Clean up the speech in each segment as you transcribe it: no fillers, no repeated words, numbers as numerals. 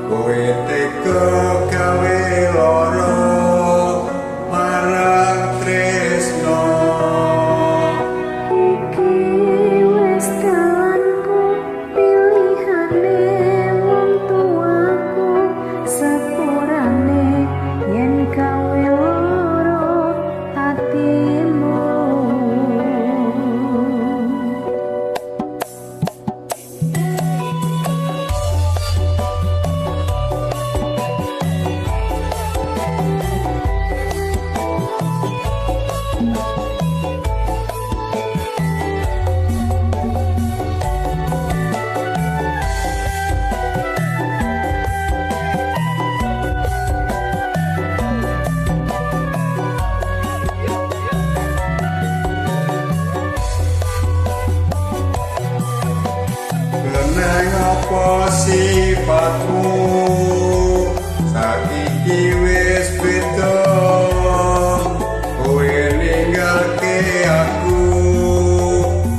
Kowe tega gawe lara marang tresno. Iki wis dalanku, pilihane wong tuaku, sepurane yen gawe lara atimu. Kenang apa sifatmu saiki wis beda, kowe ninggalke aku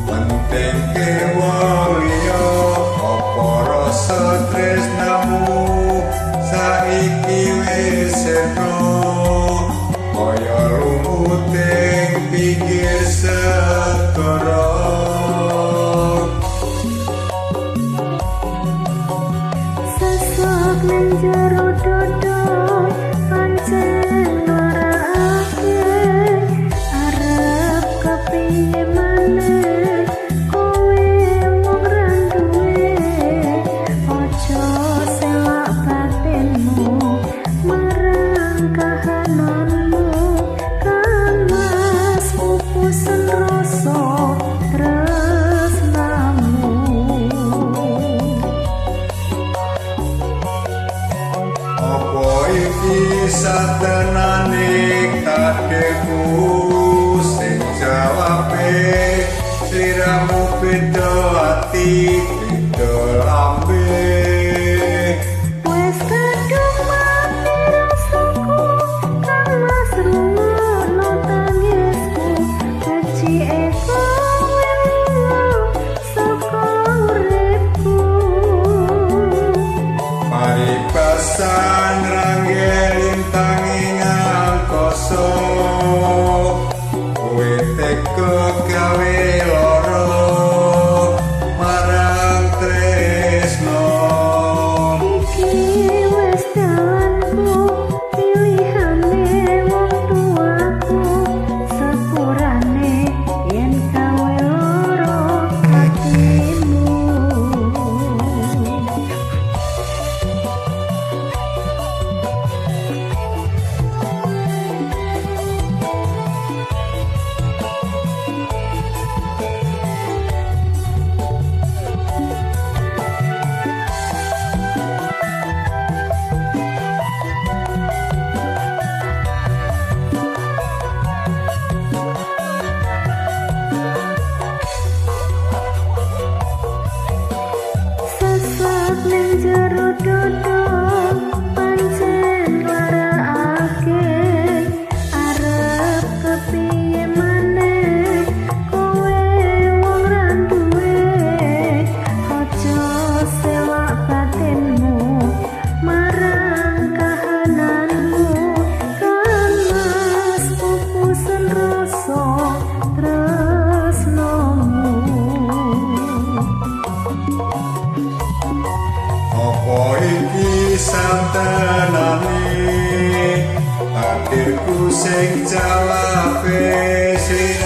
pentingke wong liya. Apa rasa tresnamu saiki wis sirna kaya lumuting pinggir segara. Sesek nang jero dodo pancen nglarakake, arep kepiye maneh kowe wong ra duwe. Aja selak batinmu marang kahananmu, kang mas pupusen rasa tresnamu. Apa iki satenane takdirku sing jawabe sliramu beda ati beda lambe. Wes kadung mati rasaku, kang mas rungono tangisku, becike kowe lunga saka uripku. Paribasan rangge lintangi ngangkasa, kowe tega gawe lara marang tresno. Iki wis dalanku, pilihane wong tuaku, sepurane yen gawe lara atimu. Sesek ning jero dodo pancen nglarakake, arep kepiye maneh kowe wong ra duwe. Aja selak batinmu marang kahananmu, kang mas pupusen rasa tresnomu. Apa iki satenane takdirku sing jawabe sliramu.